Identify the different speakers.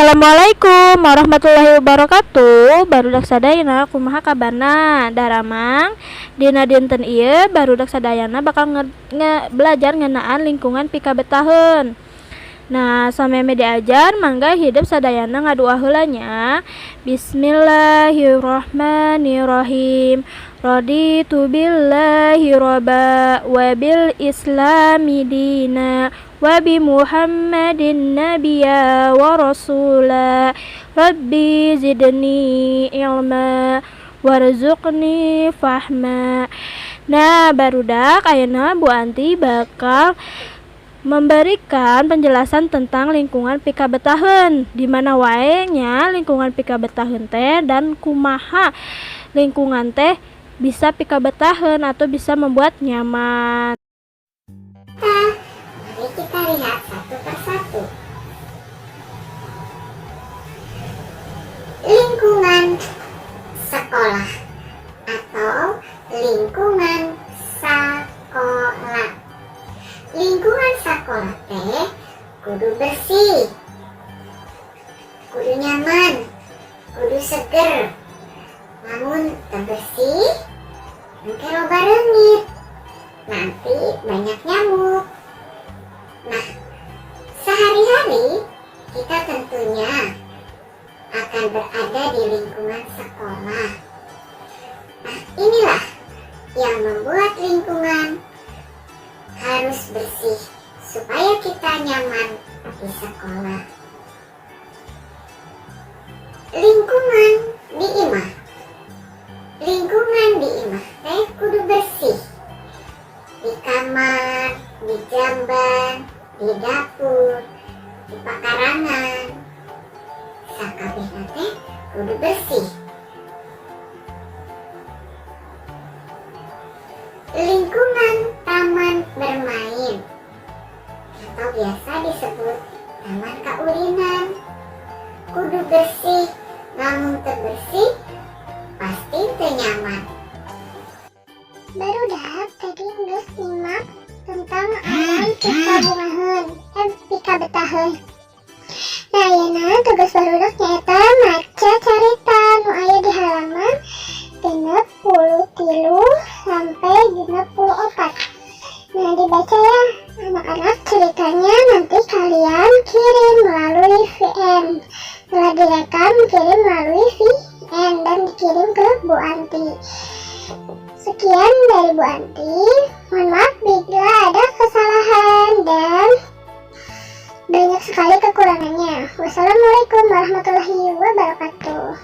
Speaker 1: Assalamualaikum warahmatullahi wabarakatuh. Barudak sadayana, kumaha kabarna? Daramang? Dina dinten ieu barudak sadayana bakal belajar ngeunaan lingkungan pikabetaheun. Nah, sameme diajar, mangga hidep sadayana ngadua heula nya. Bismillahirrahmanirrahim. Raditu billahi robba wa bil islami dina wa bi Muhammadin nabiyya wa rasula. Rabbi zidni ilma warzuqni fahma. Nah, barudak, ayeuna Bu Anti bakal memberikan penjelasan tentang lingkungan pikabetaheun. Di mana wae nya lingkungan pikabetaheun teh dan kumaha lingkungan teh bisa pikabetaheun atau bisa membuat nyaman.
Speaker 2: Mari kita lihat satu persatu. Lingkungan sekolah atau lingkungan sekolah. Lingkungan sekolah teh kudu bersih, kudu nyaman, kudu seger. Lamun teu bersih, engke loba reungit. Nanti banyak nyamuk. Nah, sehari-hari kita tentunya akan berada di lingkungan sekolah. Nah, inilah yang membuat lingkungan harus bersih supaya kita nyaman di sekolah. Lingkungan di imah. Lingkungan di imah teh kudu bersih. Di kamar, di jamban, di dapur, di pakarangan. Sakabehna teh kudu bersih. Lingkungan taman bermain atau biasa disebut taman kaulinan kudu bersih, lamun teu bersih pasti teu nyaman.
Speaker 3: Barudak, tadi geus nyimak tentang alam pikabungaheun, pikabetaheun. Nah, ayeuna tugas barudak nyaeta maca carita nu aya di halaman 63 sampai 64. Nah, dibaca ya anak-anak ceritanya, nanti kalian kirim melalui VN. Setelah direkam, kirim melalui VN dan dikirim ke Bu Anti. Sekian dari Bu Anti. Mohon maaf bila ada kesalahan dan banyak sekali kekurangannya. Wassalamualaikum warahmatullahi wabarakatuh.